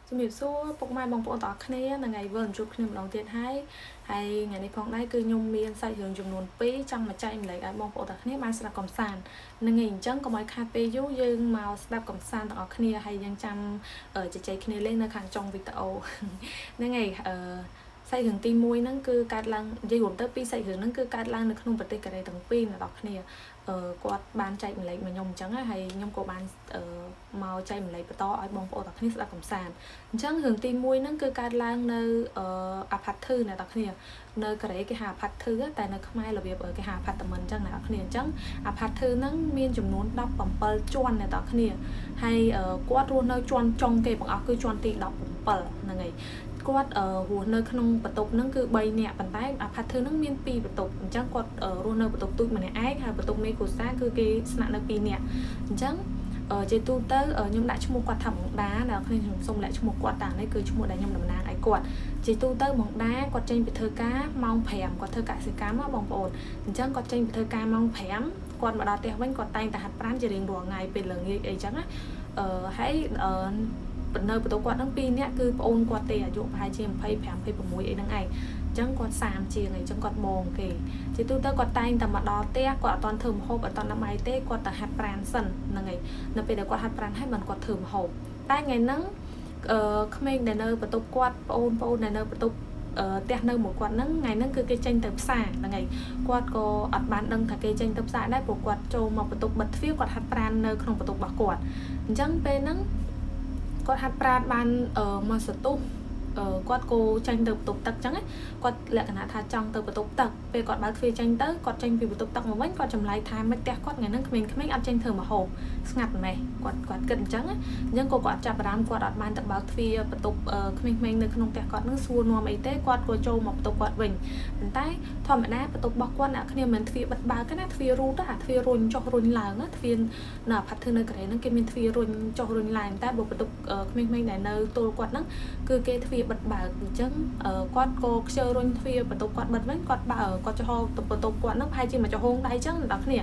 ជំរាបសួរពុកម៉ែបងប្អូនទាំងអស់គ្នានៅថ្ងៃវិលជួបគ្នាម្ដងទៀតហើយហើយថ្ងៃនេះផងដែរគឺខ្ញុំមានសាច់រឿងចំនួន2ចង់មកចែកម្លែកឲ្យបងប្អូនទាំងគ្នាបានស្ដាប់កំសាន្តនឹងថ្ងៃអញ្ចឹងកុំឲ្យខាតពេលយូរយើងមកស្ដាប់កំសាន្តទាំងអស់គ្នាហើយយើងចាំជជែកគ្នាលេងនៅខាងចុងវីដេអូហ្នឹងហើយអឺសាច់រឿងទី1ហ្នឹងគឺកើតឡើងនិយាយរួមទៅពីរសាច់រឿងហ្នឹងគឺកើតឡើងនៅក្នុងប្រទេសកូរ៉េទាំងពីរអ្នកនរគ្នាគាត់បានចែកម្លែកមកខ្ញុំអញ្ចឹងហើយខ្ញុំក៏បានមកចែកម្លែកបន្តឲ្យបងប្អូនទាំងគ្នាស្ដាប់កំសាន្តអញ្ចឹងរឿងទី1ហ្នឹងគឺកើតឡើងនៅអាផាតធឺអ្នកនរគ្នានៅកូរ៉េគេហៅអាផាតធឺតែនៅខ្មែររបៀបគេហៅអាផាតមិនអញ្ចឹងអ្នកនរគ្នាអញ្ចឹងអាផាតធឺហ្នឹងមានចំនួន17ជាន់អ្នកនរគ្នាហើយគាត់រស់នៅជាន់ចុងគេបង្អស់គឺជាន់ទី17ហ្នឹងហើយគាត់រស់នៅក្នុងបន្ទប់ហ្នឹងគឺ3នាក់ប៉ុន្តែអាផាតធឺហ្នឹងមាន2បន្ទប់អញ្ចឹងគាត់រស់នៅបន្ទប់ទូចម្នាក់ឯងហើយបន្ទប់មេគ្រួសារគឺគេស្នាក់នៅ2នាក់អញ្ចឹងជាទូទៅខ្ញុំដាក់ឈ្មោះគាត់ថាបងដាអ្នកគ្នាខ្ញុំសូមលាក់ឈ្មោះគាត់តានេះគឺឈ្មោះដែលខ្ញុំតំណាងឲ្យគាត់ជាទូទៅបងដាគាត់ចេញពីធ្វើការម៉ោង5គាត់ធ្វើកសិកម្មបងប្អូនអញ្ចឹងគាត់ចេញពីធ្វើការម៉ោង5គាត់មកដល់ផ្ទះវិញគាត់តែងតែហាត់ប្រាណជារៀងរាល់ថ្ងៃពេលល្ងាចអីចឹងណាអឺហើយនៅបន្ទប់គាត់ហ្នឹង2នាក់គឺប្អូនគាត់ទេអាយុប្រហែលជា25 26អីហ្នឹងឯងអញ្ចឹងគាត់30ជាងអីចឹងគាត់បងគេជាទូទៅគាត់តែងតែមកដល់ផ្ទះគាត់អត់ទាន់ធ្វើម្ហូបអត់ទាន់ដាំបាយទេគាត់ទៅហាត់ប្រាណសិនហ្នឹងហើយនៅពេលដែលគាត់ហាត់ប្រាណហើយបានគាត់ធ្វើម្ហូបតែថ្ងៃហ្នឹងអឺក្មេងដែលនៅបន្ទប់គាត់ប្អូនប្អូនដែលនៅបន្ទប់ផ្ទះនៅមួយគាត់ហ្នឹងថ្ងៃហ្នឹងគឺគេចេញទៅផ្សារហ្នឹងហើយគាត់ក៏អត់បានដឹងថាគេចេញទៅផ្សារដែរព្រោះគាត់ចូលមកបន្ទប់បិទទ្វារគាត់ហាត់ប្រាណនៅក្នុងបន្ទប់របស់គាត់អញ្ចឹងពេលហ្នឹងគាត់ហាត់ប្រាណបានមកសន្ទុះគាត់គោចេញទៅបន្ទប់ទឹកអញ្ចឹងគាត់លក្ខណៈថាចង់ទៅបន្ទប់ទឹកពេលគាត់បើកទ្វារចេញទៅគាត់ចេញពីបន្ទប់ទឹកមកវិញគាត់ចម្លែកថាមិនផ្ទះគាត់ថ្ងៃហ្នឹងក្មេងៗអត់ចេញធ្វើម្ហូបស្ងាត់ម៉េះគាត់គាត់គិតអញ្ចឹងអញ្ចឹងក៏គាត់ចាប់អារម្មណ៍គាត់អត់បានទៅបើកទ្វារបន្ទប់ក្មេងៗនៅក្នុងផ្ទះគាត់នឹងសួរនាំអីទេគាត់ក៏ចូលមកបន្ទប់គាត់វិញប៉ុន្តែធម្មតាបន្ទប់របស់គាត់អ្នកគ្នាមិនមែនទ្វារបិទបើកទេណាទ្វាររូតអាទ្វាររុញចុះរុញឡើងណាទ្វារនៅអាផាត់ធ្វើនៅកូរ៉េហ្នឹងគេមានទ្វាររុញចុះរុញឡើងតែបើបន្ទប់ក្មេងៗដែលនៅទល់គាត់ហ្នឹងគឺគេទ្វារបិទបើកអញ្ចឹងគាត់ក៏ខ្ជិលរុញទ្វារបន្ទប់គាត់បិទវិញគាត់បើគាត់ចំហបន្ទប់គាត់ហ្នឹងប្រហែលជាមួយចំហងដៃអញ្ចឹងអ្នកគ្ន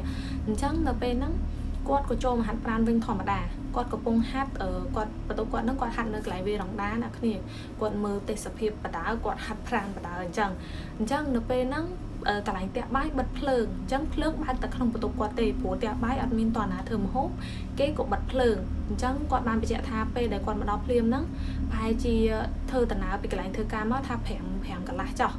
ាអញ្ចឹងនៅពេលហ្នឹងគាត់ក៏ចូលមកហាត់ប្រាណវិញធម្មតាគាត់កំពុងហាត់គាត់បន្ទប់គាត់ហ្នឹងគាត់ហាត់នៅកន្លែងវេរ៉ង់ដាអ្នកគ្នាគាត់មើលទេសភាពបដាគាត់ហាត់ប្រាណបដាអញ្ចឹងអញ្ចឹងនៅពេលហ្នឹងកន្លែងផ្ទះបាយបិទភ្លើងអញ្ចឹងភ្លើងបើកតែក្នុងបន្ទប់គាត់ទេព្រោះផ្ទះបាយអត់មានតណាធ្វើម្ហូបគេក៏បិទភ្លើងអញ្ចឹងគាត់បានបញ្ជាក់ថាពេលដែលគាត់មកដល់ភ្លាមហ្នឹងប្រហែលជាធ្វើដំណើរពីកន្លែងធ្វើការមកថា5 5កន្លះចុះ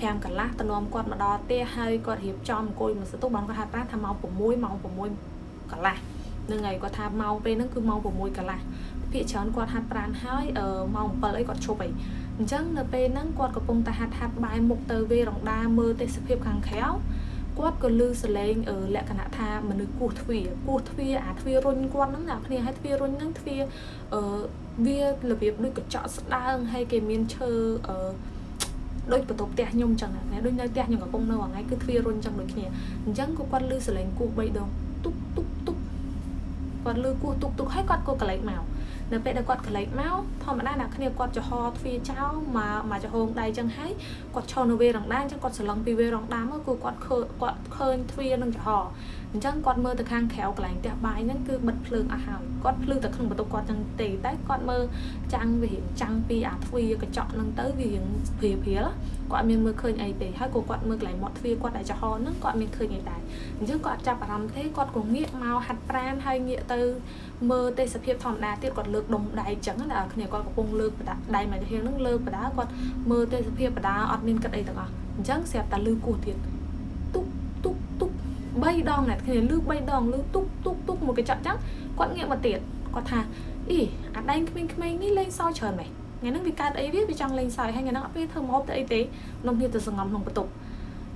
5កន្លះតំណគាត់មកដល់ផ្ទះហើយគាត់រៀបចំអង្គុយមួយសន្ទុះបានគាត់ហាត់ប្រាណថាម៉ោង6ម៉ោង6កន្លះហ្នឹងហើយគាត់ថាម៉ោងពេលហ្នឹងគឺម៉ោង6កន្លះភាគច្រើនគាត់ហាត់ប្រាណហើយម៉ោង7អីគាត់ឈប់អីអញ្ចឹងនៅពេលហ្នឹងគាត់កំពុងតែហាត់ហាត់បែរមុខទៅវេរ៉ង់ដាមើលទេសភាពខាងក្រៅគាត់ក៏ឮសលេងលក្ខណៈថាមនុស្សគោះទ្វារគោះទ្វារអាទ្វាររុញគាត់ហ្នឹងអ្នកគ្នាហើយទ្វាររុញហ្នឹងទ្វារអឺវារបៀបដូចកញ្ចក់ស្ដើងហើយគេមានឈើអឺដូចបន្ទប់ផ្ទះខ្ញុំចឹងណាដូចនៅផ្ទះខ្ញុំកំពុងនៅថ្ងៃគឺទ្វាររុញចឹងដូចគ្នាអញ្ចឹងក៏គាត់ឮសលេងគោះ3ដងទុកទុកទុកគាត់ឮគោះទុកទុកហើយគាត់ក៏កលេចមកនៅពេលដែលគាត់កលេចមកធម្មតាអ្នកគ្នាគាត់ចំហទ្វារចោលមកមកចំហងដៃចឹងហើយគាត់ឈរនៅវេរ៉ង់ដាអញ្ចឹងគាត់ស្រឡឹងពីវេរ៉ង់ដាមកគឺគាត់ឃើញគាត់ឃើញទ្វារនឹងចំហអញ្ចឹងគាត់មើលទៅខាងក្រៅកន្លែងផ្ទះបាយហ្នឹងគឺបិទភ្លើងអស់ហើយគាត់ភ្លឺតែក្នុងបន្ទប់គាត់ចឹងទេតែគាត់មើលចាំងវារៀងចាំងពីអាទ្វារកញ្ចក់ហ្នឹងទៅវារៀងព្រាព្រាលគាត់មានមើលឃើញអីទេហើយក៏គាត់មើលកន្លែងមាត់ទ្វារគាត់ដែលចំហហ្នឹងគាត់មានឃើញអីដែរអញ្ចឹងគាត់ចាប់អារម្មណ៍ទេគាត់ក៏ងាកមកហាត់ប្រាណហើយងាកទៅមើលទេសភាពធម្មតាទៀតគាត់លើកដុំដៃចឹងណាគ្នាគាត់កំពុងលើកដៃមួយហៀងហ្នឹងលើកបដាគាត់មើលទេសភាពបដាអត់មានគិតអីទាំងអស់អញ្ចឹងស្រាប់តែលឺគោះទៀតទុកទុកទុក3ដងអ្នកគ្នាលឺ3ដងលឺទុកទុកទុកមួយកញ្ចក់ចឹងគាត់ងាកមកទៀតគាត់ថាអីអាដែងក្មេងៗនេះលេងសើចច្រើនម៉េះថ្ងៃហ្នឹងវាកើតអីវាចង់លេងសើចហើយថ្ងៃហ្នឹងអត់ពេលធ្វើម្ហូបទៅអីទេនំគ្នាទៅសងំក្នុងបន្ទប់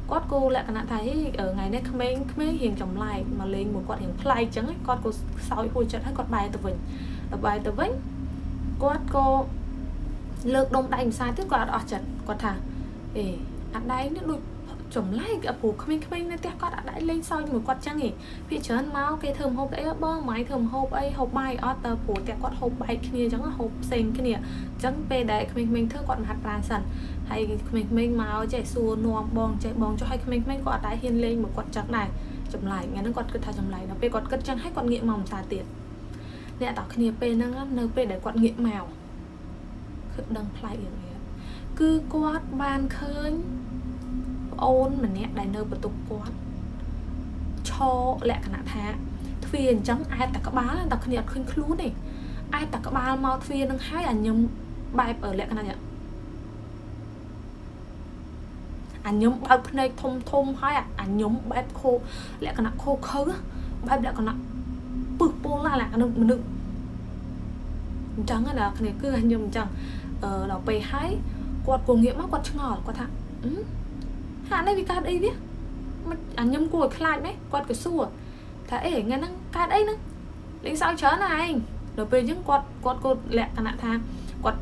គាត់គោលក្ខណៈថាហីថ្ងៃនេះក្មេងក្មេងរៀងចម្លែកមកលេងមួយគាត់រៀងប្លែកចឹងគាត់ក៏សោយហួចចិត្តហើយគាត់បែរទៅវិញដល់បែរទៅវិញគាត់ក៏លើកដុំដៃម្សាទៀតគាត់អត់អស់ចិត្តគាត់ថាអេអាដែងនេះដូចចម្លែកព្រោះក្មេងៗនៅផ្ទះគាត់អត់ដែរលេងសើចមួយគាត់ចឹងឯងភាគច្រើនមកគេធ្វើម្ហូបអីបងម៉ាយធ្វើម្ហូបអីហូបបាយអត់ទៅព្រោះផ្ទះគាត់ហូបបែកគ្នាចឹងហូបផ្សេងគ្នាអញ្ចឹងពេលដែលក្មេងៗធ្វើគាត់មកហាត់ប្រាណសិនហើយក្មេងៗមកចេះសួរនាំបងចេះបងចុះឲ្យក្មេងៗគាត់អត់ដែរហ៊ានលេងមួយគាត់ចឹងដែរចម្លែកថ្ងៃហ្នឹងគាត់គិតថាចម្លែកដល់ពេលគាត់គិតចឹងហើយគាត់ងាកមកម្សាទៀតអ្នកតគ្នាពេលហ្នឹងនៅពេលដែលគាត់ងាកមក ដឹងប្លែកយ៉ាងនេះគឺគាត់បានឃើញប្អូនម្នាក់ដែលនៅបន្ទប់គាត់ឈរលក្ខណៈថាទ្វារអញ្ចឹងអែតតែក្បាលតែគ្នាអត់ឃើញខ្លួនទេអែតតែក្បាលមកទ្វារនឹងហើយអាញឹមបែបលក្ខណៈអាញឹមបើកភ្នែកធំធំហើយអាញឹមបែបខោលក្ខណៈខោខើបែបលក្ខណៈពឹសពោលណាលក្ខណៈមនុស្សអញ្ចឹងណាគ្នាគឺអាញឹមអញ្ចឹងដល់ពេលហើយគាត់គងាកមកគាត់ឆ្ងល់គាត់ថាហានេះវាកើតអីវាមិនអាញឹមគួរឲ្យខ្លាចម៉េចគាត់ក៏សួរថាអេថ្ងៃហ្នឹងកើតអីហ្នឹងលេងសើចច្រើនណាឯងដល់ពេលអញ្ចឹងគាត់ក៏លក្ខណៈថាគាត់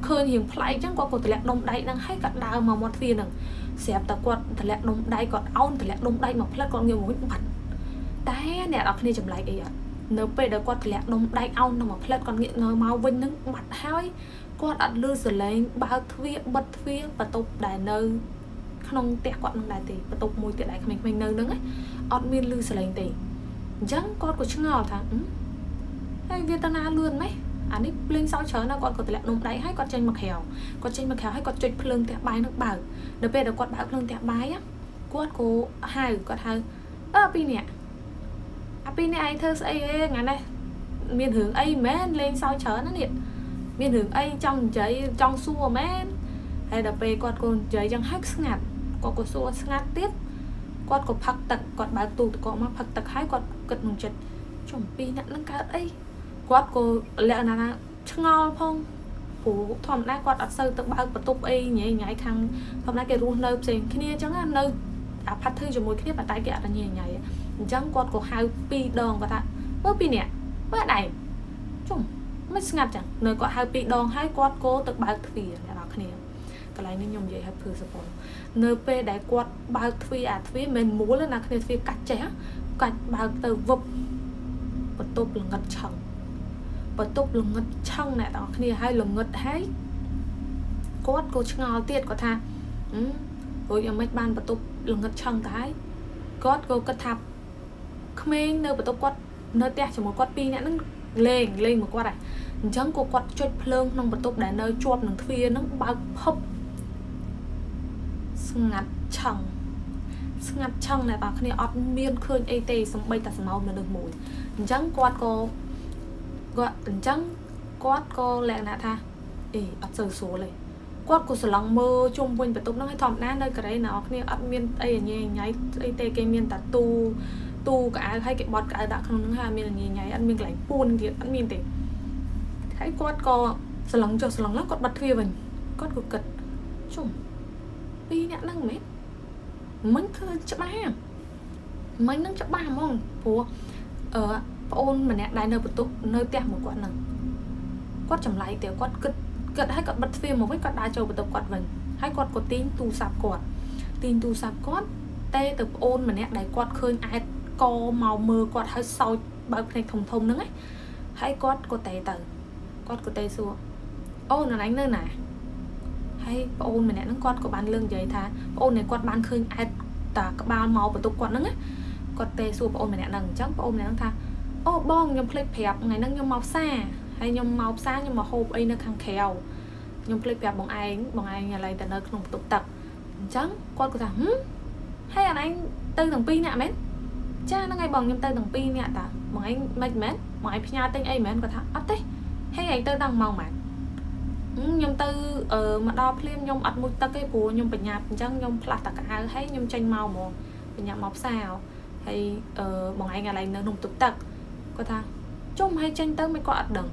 ឃើញរៀងប្លែកអញ្ចឹងគាត់ក៏តម្លាក់ដុំដែកហ្នឹងហើយគាត់ដើរមកមាត់ទ្វារហ្នឹងស្រាប់តែគាត់តម្លាក់ដុំដែកគាត់អោនតម្លាក់ដុំដែកមកផ្លិតគាត់ងាកមកវិញបាត់តែអ្នកនរគ្នាចម្លែកអីអត់នៅពេលដែលគាត់តម្លាក់ដុំដែកអោននឹងមកផ្លិតគាត់ងាកនៅមកវិញហ្នឹងបាត់ហើយគាត់អត់លឺសលេងបើកទ្វារបិទទ្វារបន្ទប់ដែលនៅក្នុងផ្ទះគាត់នឹងដែរទេបន្ទប់មួយទៀតដែរក្មេងៗនៅហ្នឹងអត់មានលឺសលេងទេអញ្ចឹងគាត់ក៏ឆ្ងល់ថាហើយវាទៅណាលឿនម៉េចអានេះភ្លេងសោចច្រើនណាស់គាត់ក៏តម្លាក់នំដៃហើយគាត់ចេញមកក្រៅគាត់ចេញមកក្រៅហើយគាត់ចុចភ្លើងផ្ទះបាយនឹងបើកដល់ពេលដែលគាត់បើកភ្លើងផ្ទះបាយគាត់ក៏ហៅគាត់ហៅអើពីរនាក់អាពីរនាក់ឯងធ្វើស្អីហេថ្ងៃនេះមានរឿងអីមែនលេងសើចច្រើនណាស់នេះមានរឿងអីចង់និយាយចង់សួរមែនហើយដល់ពេលគាត់ក៏និយាយចឹងហើយស្ងាត់គាត់ក៏សួរស្ងាត់ទៀតគាត់ក៏ផឹកទឹកគាត់បើកទូទឹកកកមកផឹកទឹកហើយគាត់គិតក្នុងចិត្តជុំពីរនាក់នឹងកើតអីគាត់ក៏លក្ខណៈថាឆ្ងល់ផងព្រោះធម្មតាគាត់អត់សូវទៅបើកបន្ទប់អីញ៉ៃញ៉ៃខាងធម្មតាគេរស់នៅផ្សេងគ្នាអញ្ចឹងណានៅអាផាត់ធ្វើជាមួយគ្នាប៉ុន្តែគេអត់ញ៉ៃញ៉ៃអញ្ចឹងគាត់ក៏ហៅពីរដងគាត់ថាមើលពីរនាក់មើលដៃជុំមិនស្ងាត់ចឹងនៅគាត់ហៅពីរដងហើយគាត់ក៏ទៅបើកទ្វារអ្នកនរគ្នាកន្លែងនេះខ្ញុំនិយាយឲ្យព្រឺសពនៅពេលដែលគាត់បើកទ្វារអាទ្វារមិនមូលណាគ្នាទ្វារកាច់ចេះកាច់បើកទៅវឹបបន្ទប់ល្ងិតឆឹងបន្ទប់ល្ងិតឆឹងអ្នកទាំងអស់គ្នាហើយល្ងិតហើយគាត់ក៏ឆ្ងល់ទៀតគាត់ថារួចយ៉ាងម៉េចបានបន្ទប់ល្ងិតឆឹងទៅហើយគាត់ក៏គិតថាក្មេងនៅបន្ទប់គាត់នៅផ្ទះជាមួយគាត់ពីរនាក់ហ្នឹងលេងមកគាត់ហ่ะអញ្ចឹងក៏គាត់ចុចភ្លើងក្នុងបន្ទប់ដែលនៅជាប់នឹងទ្វារហ្នឹងបើកភឹបស្ងាត់ឆឹងស្ងាត់ឆឹងអ្នកទាំងគ្នាអត់មានឃើញអីទេសំបីតែសំោមមនុស្សមួយអញ្ចឹងគាត់ក៏អញ្ចឹងគាត់ក៏លក្ខណៈថាអេអត់សូវស្រួលទេគាត់ក៏ស្រឡង់មើលជុំវិញបន្ទប់ហ្នឹងហើយធម្មតានៅកូរ៉េអ្នកនរគ្នាអត់មានអីញ៉ៃញ៉ៃអីទេគេមានតែទូកៅអៅហើយគេបត់កៅអៅដាក់ក្នុងហ្នឹងហើយអត់មានញ៉ៃញ៉ៃអត់មានកន្លែងពួនទៀតអត់មានទេហើយគាត់ក៏ស្រឡង់ចុះស្រឡង់ឡើងគាត់បិទទ្វារវិញគាត់ក៏គិតជុំពីរអ្នកហ្នឹងមែនមិញឃើញច្បាស់មិញហ្នឹងច្បាស់ហ្មងព្រោះប្អូនម្នាក់ដែលនៅបន្ទប់នៅផ្ទះមួយគាត់ហ្នឹងគាត់ចម្លែកទេគាត់គិតហើយគាត់បិទទ្វារមកវិញគាត់ដើរចូលបន្ទប់គាត់វិញហើយគាត់ក៏ទាញទូរស័ព្ទគាត់ទាញទូរស័ព្ទគាត់ទេទៅប្អូនម្នាក់ដែលគាត់ឃើញអែតកមកមើលគាត់ហើយសោចបើកភ្នែកធំធំហ្នឹងណាហើយគាត់ក៏ទេទៅគាត់ក៏ទេសួរអូនឯងនៅណាហើយប្អូនម្នាក់ហ្នឹងគាត់ក៏បានលើកនិយាយថាប្អូននេះគាត់បានឃើញអែតតាក្បាលមកបន្ទប់គាត់ហ្នឹងណាគាត់ទេសួរប្អូនម្នាក់ហ្នឹងអញ្ចឹងប្អូនម្នាក់ហ្នឹងថាអូបងខ្ញុំភ្លេចប្រាប់ថ្ងៃហ្នឹងខ្ញុំមកផ្សារហើយខ្ញុំមកផ្សារខ្ញុំមកហូបអីនៅខាងក្រៅខ្ញុំភ្លេចប្រាប់បងឯងឥឡូវតែនៅក្នុងបន្ទប់ទឹកអញ្ចឹងគាត់ក៏ថាហឹមហើយអាឯងទៅទាំងពីរនាក់មែនចាហ្នឹងហើយបងខ្ញុំទៅទាំងពីរនាក់តាបងឯងមិនមែនបងឯងផ្ញើទិញអីមែនគាត់ថាអត់ទេហើយឯងទៅដល់ម៉ោងប៉ុន្មានខ្ញុំទៅមកដល់ភ្លាមខ្ញុំអត់មុជទឹកទេព្រោះខ្ញុំបញ្ញាប់អញ្ចឹងខ្ញុំផ្លាស់តែកៅអៅហើយខ្ញុំចេញមកហ្មងបញ្ញាប់មកផ្សារហើយបងឯងឥឡូវនៅក្នុងបន្ទប់ទឹកគាត់ថាជុំហើយចេញទៅមិនគាត់អត់ដឹង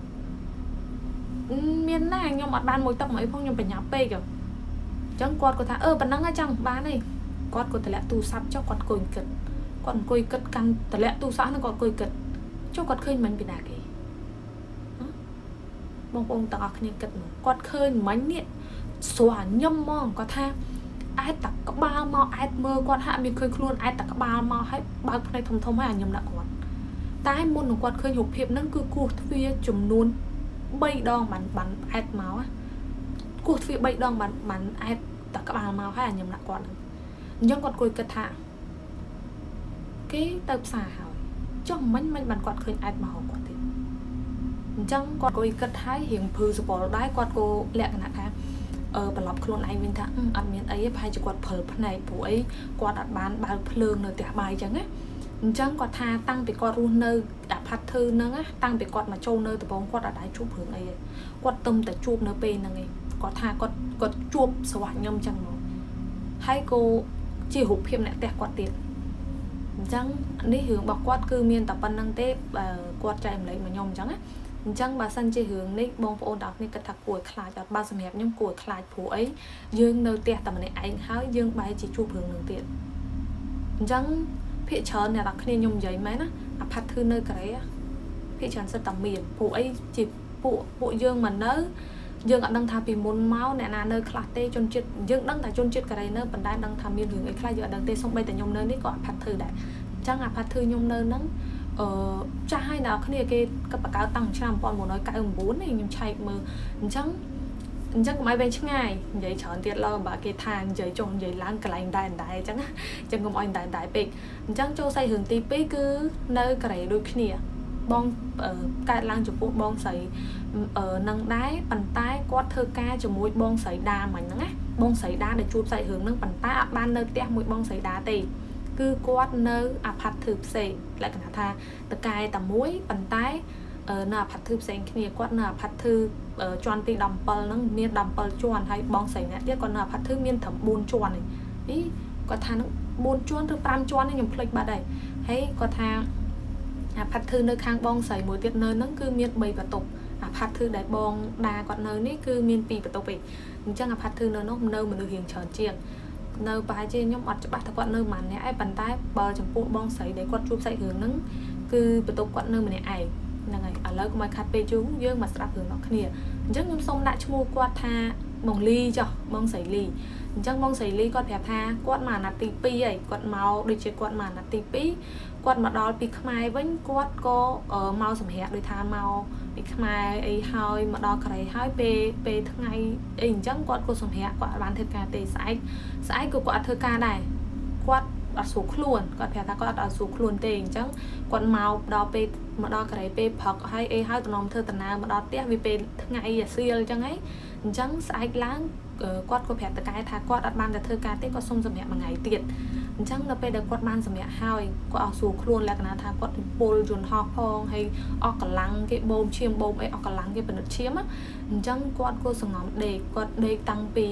មានណាខ្ញុំអត់បានមួយទឹកមកអីផងខ្ញុំបញ្ញាប់ពេកអញ្ចឹងគាត់ក៏ថាប៉ុណ្ណឹងចឹងបានទេគាត់ក៏តម្លាក់ទូរស័ព្ទចុះគាត់អង្គុយគិតគាត់អង្គុយគិតកាន់តម្លាក់ទូរស័ព្ទហ្នឹងគាត់អង្គុយគិតចុះគាត់ឃើញមិញពីណាគេបងប្អូនទាំងអស់គ្នាគិតមកគាត់ឃើញមិញនេះស្រួលញឹមហ្មងគាត់ថាអែតតាក្បាលមកអែតមើលគាត់ហាក់មានឃើញខ្លួនអែតតាក្បាលមកហើយបើកភ្នែកធំធំហើយអាញឹមដាក់គាត់តែមុននឹងគាត់ឃើញរូបភាពហ្នឹងគឺគោះទ្វារចំនួន3ដងបានអែតមកគោះទ្វារ3ដងបានអែតតាក្បាលមកហើយអាញឹមដាក់គាត់ហ្នឹងអញ្ចឹងគាត់គួយគិតថាគេទៅផ្សារហើយចុះមិញមិនបានគាត់ឃើញអែតមកគាត់ទៀត អញ្ចឹងគាត់ក៏គិតហើយរៀងភឺសបល់ដែរគាត់ក៏លក្ខណៈថា ប្រឡប់ខ្លួនឯងវិញថាអត់មានអីទេប្រហែលជាគាត់ព្រិលភ្នែកព្រោះអីគាត់អត់បានបើកភ្លើងនៅផ្ទះបាយអញ្ចឹងណាអញ្ចឹងគាត់ថាតាំងពីគាត់រស់នៅអាផាត់ធឺហ្នឹងណាតាំងពីគាត់មកចូលនៅដំបងគាត់អត់ដែរជួបរឿងអីទេគាត់ទឹមតែជួបនៅពេលហ្នឹងឯងគាត់ថាគាត់ជួបស្វាខ្ញុំអញ្ចឹងមកហើយក៏ជារូបភាពអ្នកផ្ទះគាត់ទៀតអញ្ចឹងនេះរឿងរបស់គាត់គឺមានតែប៉ុណ្្នឹងទេគាត់ចែកម្លែកមកខ្ញុំអញ្ចឹងណាអញ្ចឹងបើសិនជារឿងនេះបងប្អូនទាំងអស់គ្នាគិតថាគួរឲ្យខ្លាចអត់បើសម្រាប់ខ្ញុំគួរឲ្យខ្លាចព្រោះអីយើងនៅផ្ទះតែម្នាក់ឯងហើយយើងបែរជាជួបរឿងនឹងទៀតអញ្ចឹងភាគច្រើនអ្នកទាំងគ្នាខ្ញុំនិយាយមែនណាអាផាត់ធឺនៅកូរ៉េភាគច្រើនសិតតែមានព្រោះអីជាពួកយើងមកនៅយើងអត់ដឹងថាពីមុនមកអ្នកណានៅខ្លះទេជនជាតិយើងដឹងតែជនជាតិកូរ៉េនៅប៉ុន្តែដឹងថាមានរឿងអីខ្លះយើងអត់ដឹងទេសូម្បីតែខ្ញុំនៅនេះក៏អាផាត់ធឺដែរអញ្ចឹងអាផាត់ធឺខ្ញុំនៅហ្នឹងអឺចាស់ហើយអ្នកគ្នាគេក៏បង្កើតតាំងឆ្នាំ1999នេះខ្ញុំឆែកមើលអញ្ចឹងកុំឲ្យវែងឆ្ងាយនិយាយច្រើនទៀតឡើយបើគេថានិយាយចុះនិយាយឡើងកន្លែងដែរដែរអញ្ចឹងណាអញ្ចឹងកុំឲ្យដែរដែរពេកអញ្ចឹងចូលសាច់រឿងទី2គឺនៅកូរ៉េដូចគ្នាបងកើតឡើងចំពោះបងស្រីនឹងដែរប៉ុន្តែគាត់ធ្វើការជាមួយបងស្រីដាមិញហ្នឹងណាបងស្រីដាដែលជួបសាច់រឿងហ្នឹងប៉ុន្តែអត់បាននៅផ្ទះមួយបងស្រីដាទេគឺគាត់នៅអាផាត់ធឺផ្សេងលក្ខណៈថាតកែតែមួយប៉ុន្តែនៅអាផាត់ធឺផ្សេងគ្នាគាត់នៅអាផាត់ធឺជាន់ទី17ហ្នឹងមាន17ជាន់ហើយបងស្រីអ្នកទៀតគាត់នៅអាផាត់ធឺមានត្រឹម4ជាន់ឯងអីគាត់ថាហ្នឹង4ជាន់ឬ5ជាន់ខ្ញុំភ្លេចបាត់ហើយហើយគាត់ថាអាផាត់ធឺនៅខាងបងស្រីមួយទៀតនៅហ្នឹងគឺមាន3បន្ទប់អាផាត់ធឺដែលបងដាគាត់នៅនេះគឺមាន2បន្ទប់ឯងអញ្ចឹងអាផាត់ធឺនៅនោះនៅមនុស្សរៀងច្រើនជាងនៅប្រហែលជាខ្ញុំអត់ច្បាស់ថាគាត់នៅប៉ុន្មាននាក់ឯងប៉ុន្តែបើចំពោះបងស្រីដែលគាត់ជួបសាច់រឿងហ្នឹងគឺបន្ទប់គាត់នៅម្នាក់ឯងហ្នឹងហើយឥឡូវកុំឲ្យខាត់ពេកយូរយើងមកស្ដាប់រឿងរបស់គ្នាអញ្ចឹងខ្ញុំសូមដាក់ឈ្មោះគាត់ថាបងលីចុះបងស្រីលីអញ្ចឹងបងស្រីលីគាត់ប្រាប់ថាគាត់មកអាណត្តិទី2ហើយគាត់មកដូចជាគាត់មកអាណត្តិទី2គាត់មកដល់ពីខ្មែរវិញគាត់ក៏មកសម្រាប់ដូចថាមកពីខ្មែរអីហើយមកដល់កូរ៉េហើយពេលថ្ងៃអីអញ្ចឹងគាត់ក៏សម្រាប់គាត់អត់បានធ្វើការទេស្អែកក៏គាត់អត់ធ្វើការដែរគាត់អត់ស្រួលខ្លួនគាត់ប្រាប់ថាគាត់អត់ស្រួលខ្លួនទេអញ្ចឹងគាត់មកដល់ពេលមកដល់កូរ៉េពេលព្រឹកហើយអីហើយតំណធ្វើដំណើរមកដល់ផ្ទះវាពេលថ្ងៃអាសៀលអញ្ចឹងហីអញ្ចឹងស្អែកឡើងគាត់ក៏ប្រាប់តកែថាគាត់អត់បានទៅធ្វើការទេគាត់សុំសម្រាប់មួយថ្ងៃទៀតអញ្ចឹងដល់ពេលដែលគាត់បានសម្រាប់ហើយគាត់អត់ស្រួលខ្លួនលក្ខណៈថាគាត់ពុលយន្តហោះផងហើយអស់កម្លាំងគេបូមឈាមបូមអីអស់កម្លាំងគេពិនិត្យឈាមអញ្ចឹងគាត់ក៏សង្ងំដេកគាត់ដេកតាំងពី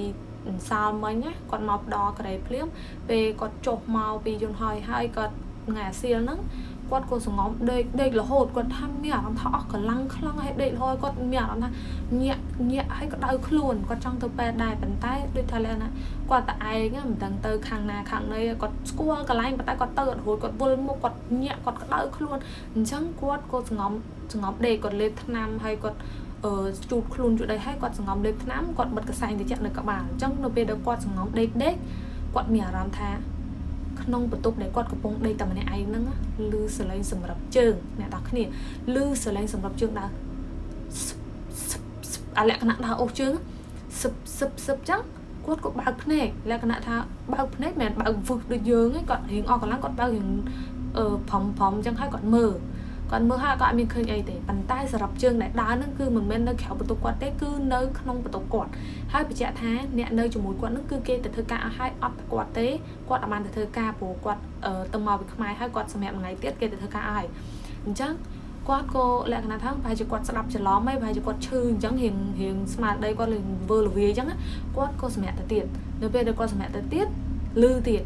សាលមិញណាគាត់មកដល់កូរ៉េភ្លាមពេលគាត់ចុះមកពីយន្តហោះហើយគាត់ថ្ងៃអាសៀលហ្នឹងគាត់ក៏សង្ងំដេករហូតគាត់ថាមានអារម្មណ៍ថាអស់កម្លាំងខ្លាំងហើយដេករហូតគាត់មានអារម្មណ៍ថាញាក់ហើយក៏ដៅខ្លួនគាត់ចង់ទៅពេទ្យដែរប៉ុន្តែដូចថាលក្ខណៈគាត់តែឯងមិនដឹងទៅខាងណាខាងណីគាត់ស្គាល់កន្លែងប៉ុន្តែគាត់ទៅអត់រួចគាត់វិលមុខគាត់ញាក់គាត់ក្តៅខ្លួនអញ្ចឹងគាត់ក៏សង្ងំដេកគាត់លេបថ្នាំហើយគាត់ជូតខ្លួនជូតអីហើយគាត់សង្ងំលេបថ្នាំគាត់បិទកសែងត្រជាក់នៅក្បាលអញ្ចឹងនៅពេលដែលគាត់សង្ងំដេកគាត់មានអារម្មណ៍ថាក្នុងបន្ទប់ដែលគាត់កំពុងដេកតែម្នាក់ឯងហ្នឹងឮសលេងសម្រាប់ជើងអ្នកទាំងគ្នាឮសលេងសម្រាប់ជើងដើរអាលក្ខណៈដើរអូសជើងសឹបសឹបសឹបចឹងគាត់ក៏បើកភ្នែកលក្ខណៈថាបើកភ្នែកមិនមែនបើកវឹសដូចយើងទេគាត់រៀងអស់កម្លាំងគាត់បើករៀងប្រំចឹងហើយគាត់មើលហើយក៏អត់មានឃើញអីទេប៉ុន្តែសរុបជើងដែលដើរហ្នឹងគឺមិនមែននៅក្រៅបន្ទប់គាត់ទេគឺនៅក្នុងបន្ទប់គាត់ហើយបញ្ជាក់ថាអ្នកនៅជាមួយគាត់ហ្នឹងគឺគេទៅធ្វើការអស់ហើយអត់គាត់ទេគាត់អត់បានទៅធ្វើការព្រោះគាត់ទៅមកពីខ្មែរហើយគាត់សម្រាប់មួយថ្ងៃទៀតគេទៅធ្វើការអស់ហើយអញ្ចឹងគាត់ក៏លក្ខណៈថាប្រហែលជាគាត់ស្ដាប់ច្រឡំហើយប្រហែលជាគាត់ឈឺអញ្ចឹងរៀងស្មារតីគាត់លេងវើលវាអញ្ចឹងគាត់ក៏សម្រាប់ទៅទៀតនៅពេលដែលគាត់សម្រាប់ទៅទៀតលឺទៀត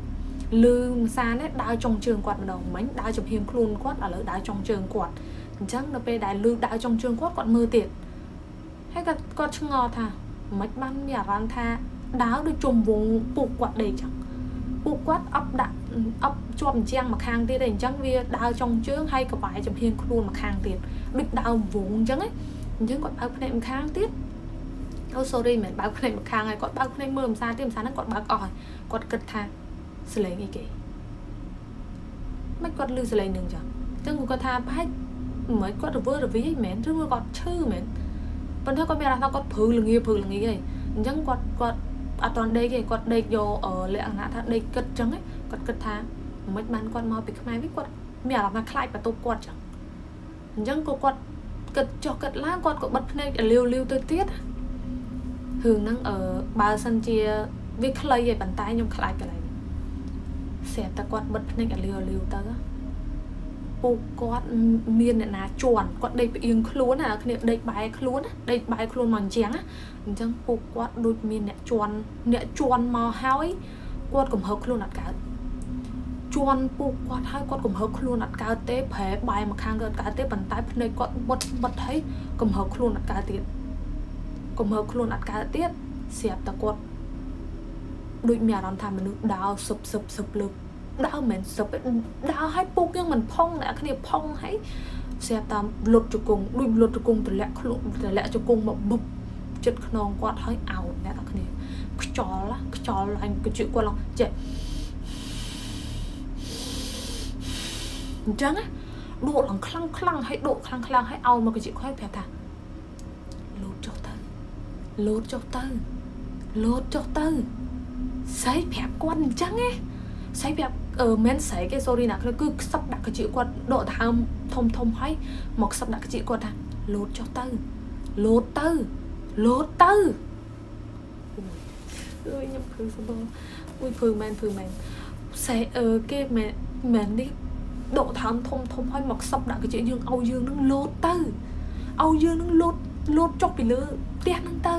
លឺម្សានេះដើរចុងជើងគាត់ម្ដងមិញដើរចំហៀងខ្លួនគាត់ឥឡូវដើរចុងជើងគាត់អញ្ចឹងនៅពេលដែលលឺដើរចុងជើងគាត់គាត់មើលទៀតហើយគាត់ឆ្ងល់ថាមិនបានមានអារម្មណ៍ថាដើរដូចជុំវងពុកគាត់ដេកចឹងពុកគាត់អប់ដាក់អប់ជាប់អញ្ចឹងមកខាងទៀតទេអញ្ចឹងវាដើរចុងជើងហើយកបែចំហៀងខ្លួនមកខាងទៀតដូចដើរវងអញ្ចឹងអញ្ចឹងគាត់បើកភ្នែកម្ខាងទៀតអូ sorry មិនបើកភ្នែកម្ខាងហើយគាត់បើកភ្នែកមើលម្សាទៀតម្សាហ្នឹងគាត់បើកអស់ហើយគាត់គិតថាសលេងអីគេមិនគាត់លឺសលេងនឹងចឹងអញ្ចឹងគាត់ថាប្រហែលមិនគាត់រវើរវាយមែនឬមួយគាត់ឈឺមែនប៉ុន្តែគាត់មានអារម្មណ៍ថាគាត់ព្រឺល្ងាហើយអញ្ចឹងគាត់អត់តន់ដេកទេគាត់ដេកយកលក្ខណៈថាដេកគិតចឹងគាត់គិតថាមិនបានគាត់មកពីខ្មែរវិញគាត់មានអារម្មណ៍ថាខ្លាចបន្ទប់គាត់ចឹងអញ្ចឹងក៏គាត់ គិតចុះគិតឡើងគាត់ក៏បិទភ្នែកលាវលាវទៅទៀតរឿងហ្នឹងអឺបើសិនជាវាខ្លីឯប៉ុន្តែខ្ញុំខ្លាចកន្លែងស្រាប់តែគាត់បិទភ្នែកលាវលាវទៅពូគាត់មានអ្នកណាជន់គាត់ដេកផ្អៀងខ្លួនណាគ្នាដេកបែរខ្លួនដេកបែរខ្លួនមកអញ្ចឹងណាអញ្ចឹងពូគាត់ដូចមានអ្នកជន់អ្នកជន់មកហើយគាត់កំហើខ្លួនអត់កើតជន់ពូគាត់ហើយគាត់កំហើខ្លួនអត់កើតទេប្រែបែរមកខាងគាត់កើតទេប៉ុន្តែភ្នែកគាត់បិទបិទហើយកំហើខ្លួនអត់កើតទៀតកំហើខ្លួនអត់កើតទៀតស្រាប់តែគាត់ដូចមានអារម្មណ៍ថាមនុស្សដើរសឹបសឹបសឹបលើដើរមិនសឹបដើរឲ្យពុកយើងមិនផុងអ្នកគ្នាផុងហើយស្រាប់តាមលុតជង្គង់ដូចលុតជង្គង់តម្លាក់ខ្លួនតម្លាក់ជង្គង់មកបុបចិត្តខ្នងគាត់ហើយអោនអ្នកគ្នាខ្យល់ខ្យល់ឡើងកញ្ចក់គាត់ឡើងចេះអញ្ចឹងណាដកឡើងខ្លាំងខ្លាំងហើយដកខ្លាំងខ្លាំងហើយអោនមកកញ្ចក់គាត់ប្រាប់ថាលោតចុះទៅលោតចុះទៅលោតចុះទៅស្អីប្រាប់គាត់អញ្ចឹងណាស្អីប្រាប់អឺមិនស្អីគេ sorry ណាគឺខ្សឹបដាក់កញ្ចក់គាត់ដកដហើមធំធំហើយមកខ្សឹបដាក់កញ្ចក់គាត់ថាលោតចុះទៅលោតទៅលោតទៅអើយខ្ញុំព្រឺសបអួយព្រឺមែនព្រឺមែនស្អីអឺគេមែនមែននេះដកដើមធំធំហើយមកខ្សឹបដាក់កញ្ចក់យើងឲ្យយើងនឹងលោតទៅឲ្យយើងនឹងលោតលោតចុះពីលើផ្ទះហ្នឹងទៅ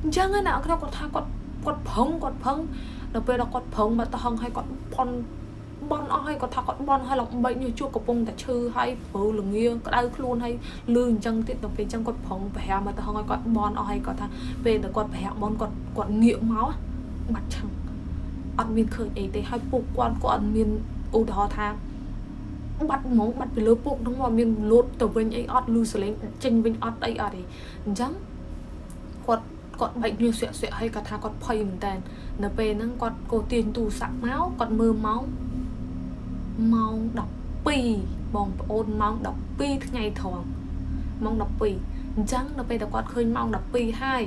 អញ្ចឹងណាគាត់ថាគាត់គាត់ប្រឹងគាត់ប្រឹងដល់ពេលដល់គាត់ប្រឹងមកទៅហឹងហើយគាត់ផនបន់អស់ហើយគាត់ថាគាត់បន់ហើយឡើងបែកញើសជួកំពុងតែឈឺហើយព្រោះលងាក្តៅខ្លួនហើយលឺអញ្ចឹងទៀតដល់ពេលអញ្ចឹងគាត់ប្រឹងប្រហាមកទៅហឹងហើយគាត់បន់អស់ហើយគាត់ថាពេលដែលគាត់ប្រហាបន់គាត់គាត់ងាកមកបាត់ឆឹងអត់មានឃើញអីទេហើយពុកគាត់ក៏អត់មានឧទាហរណ៍ថាបាត់ហ្មងបាត់ពីលើពុកហ្នឹងមកមានលោតទៅវិញអីអត់លឺសលេងចេញវិញអត់អីអត់ទេអញ្ចឹងគាត់គាត់បែកញើសស្រាក់ស្រាក់ហើយគាត់ថាគាត់ភ័យមែនតើនៅពេលហ្នឹងគាត់ក៏ទាញទូរស័ព្ទមកគាត់មើលម៉ោងម៉ោង12បងប្អូនម៉ោង12ថ្ងៃត្រង់ម៉ោង12អញ្ចឹងនៅពេលដែលគាត់ឃើញម៉ោង12ហើយ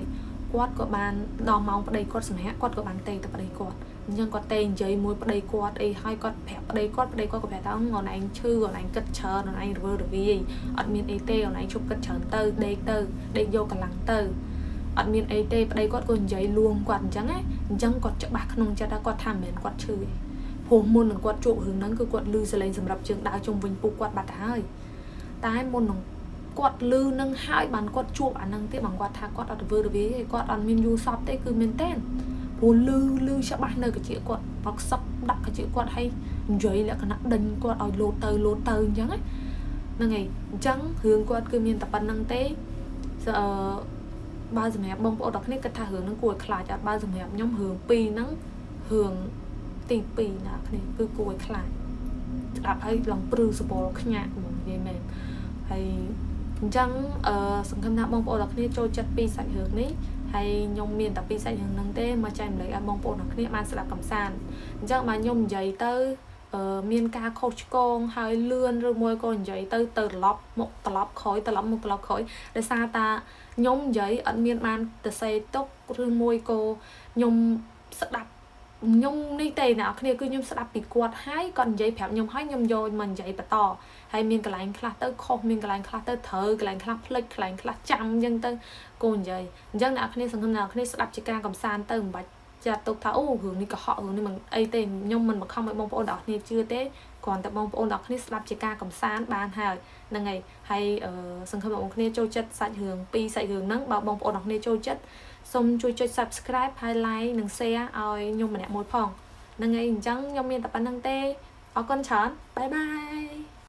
គាត់ក៏បានដល់ម៉ោងប្តីគាត់សម្រាប់គាត់ក៏បានទេទៅប្តីគាត់អញ្ចឹងគាត់ទេនិយាយមួយប្តីគាត់អីហើយគាត់ប្រាប់ប្តីគាត់ប្តីគាត់ក៏ប្រាប់ថាអូនឯងឈឺអូនឯងគិតច្រើនអូនឯងរវើរវាយអត់មានអីទេអូនឯងឈប់គិតច្រើនទៅដេកទៅដេកយកកម្លាំងទៅអត់មានអីទេប្តីគាត់ក៏និយាយលួងគាត់អញ្ចឹងណាអញ្ចឹងគាត់ច្បាស់ក្នុងចិត្តថាគាត់ថាមិនមែនគាត់ឈឺទេព្រោះមុននឹងគាត់ជួបរឿងហ្នឹងគឺគាត់លឺសលេងសម្រាប់ជើងដើរជុំវិញពុកគាត់បាត់ទៅហើយតែមុននឹងគាត់លឺនឹងហើយបានគាត់ជួបអាហ្នឹងទៀតបានគាត់ថាគាត់អត់រវើរវាយទេគាត់អត់មានយូរសពទេគឺមែនទេព្រោះលឺលឺច្បាស់នៅកាជាគាត់បកសឹកដាក់កាជាគាត់ឲ្យនិយាយលក្ខណៈដេញគាត់ឲ្យលោតទៅលោតទៅអញ្ចឹងហ្នឹងហើយអញ្ចឹងរឿងគាត់គឺមានតែប៉ុណ្្នឹងទេអឺបើសម្រាប់បងប្អូនទាំងគ្នាគិតថារឿងហ្នឹងគួរឲ្យខ្លាចអត់បើសម្រាប់ខ្ញុំរឿងពីរហ្នឹងរឿងទី2ណាគ្នាគឺគួរឲ្យខ្លាចស្ដាប់ហើយឡើងព្រឺសបល់ខ្ញាក់ហ្មងនិយាយមែនហើយអញ្ចឹងអឺសង្ឃឹមថាបងប្អូនទាំងគ្នាចូលចិត្តពីសាច់រឿងនេះហើយខ្ញុំមានតែពីសាច់រឿងហ្នឹងទេមកចែកម្លែកឲ្យបងប្អូនទាំងគ្នាបានស្ដាប់កម្សាន្តអញ្ចឹងបើខ្ញុំនិយាយទៅមានការខុសឆ្គងហើយលឿនឬមួយក៏និយាយទៅទៅត្រឡប់មកត្រឡប់ក្រោយត្រឡប់មកត្រឡប់ក្រោយដោយសារតាខ្ញុំនិយាយអត់មានបានទៅសេទុកឬមួយក៏ខ្ញុំស្ដាប់ខ្ញុំនេះទេអ្នកគ្នាគឺខ្ញុំស្ដាប់ពីគាត់ហើយគាត់និយាយប្រាប់ខ្ញុំហើយខ្ញុំយកមកនិយាយបន្តហើយមានកន្លែងខ្លះទៅខុសមានកន្លែងខ្លះទៅត្រូវកន្លែងខ្លះភ្លេចកន្លែងខ្លះចាំអញ្ចឹងទៅគោនិយាយអញ្ចឹងអ្នកគ្នាសង្ឃឹមអ្នកគ្នាស្ដាប់ជាការកំសាន្តទៅមិនបាច់ចាត់ទុកថាអូរឿងនេះកុហករឿងនេះមិនអីទេខ្ញុំមិនបង្ខំឲ្យបងប្អូនទាំងអស់គ្នាជឿទេគ្រាន់តែបងប្អូនទាំងអស់គ្នាស្ដាប់ជាការកំសាន្តបានហើយហ្នឹងហើយហើយសង្ឃឹមបងប្អូនគ្នាចូលចិត្តសាច់រឿងពីរសាច់រឿងហ្នឹងបើបងប្អូនទាំងគ្នាចូលចិត្តសូមជួយចុច Subscribe ហើយ Like និង Share ឲ្យខ្ញុំម្នាក់មួយផងហ្នឹងហើយអញ្ចឹងខ្ញុំមានតែប៉ុណ្្នឹងទេអរគុណច្រើនបាយបាយ។